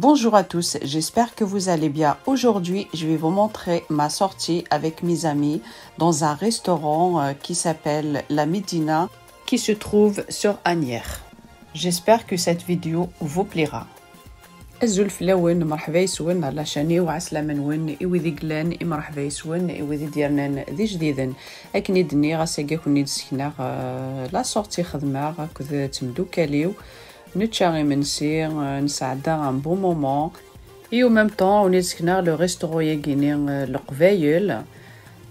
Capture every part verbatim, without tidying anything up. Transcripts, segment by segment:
Bonjour à tous, j'espère que vous allez bien. Aujourd'hui, je vais vous montrer ma sortie avec mes amis dans un restaurant euh, qui s'appelle La Médina, qui se trouve sur Asnières. J'espère que cette vidéo vous plaira. Azul fell-awen, merḥba yes-wen, ar la chaîne-iw, ɛeslama-nwen, i wid i yellan, i merḥba yes-wen, i wid i d-yernan d ijdiden. Akken i d-nniɣ, ass-agi ad ken-id-sekneɣ euh, la sortie xedmeɣ akked temdukal-iw. Nečča imensi, euh, nesɛedda un bon moment. Et au même temps, ad ken-id-sekneɣ le restaurant-agi-ni euh, Leqbayel.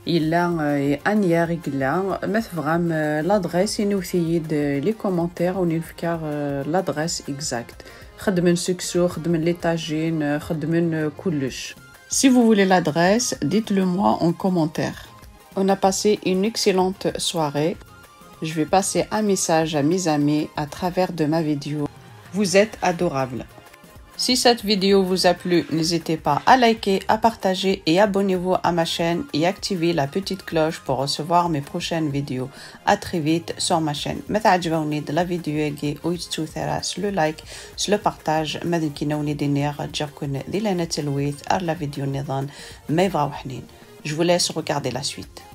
Yella euh, i Asnières i yella. Ma tebɣam euh, l'adresse, iniwet-iyi-d euh, les commentaires, ad ken-id-fkeɣ euh, l'adresse exacte. Xeddmen seksu, xeddmen les tagines, euh, xeddmen euh, kullec. Si vous voulez l'adresse, dites-le moi en commentaire. On a passé une excellente soirée. Je vais passer un message à mes amis à travers de ma vidéo. Vous êtes adorables. Si cette vidéo vous a plu, n'hésitez pas à liker, à partager et abonnez-vous à ma chaîne et activez la petite cloche pour recevoir mes prochaines vidéos. À très vite sur ma chaîne. Ma teɛǧeb-awen-id la vidéo-agi, ur tettut ara s le like, s le partage. Ma d nekkini ad wen-id-iniɣ ǧǧiɣ-ken di lehna d talwit ar la vidéo nniḍen, ma yebɣa uḥnin. Je vous laisse regarder la suite.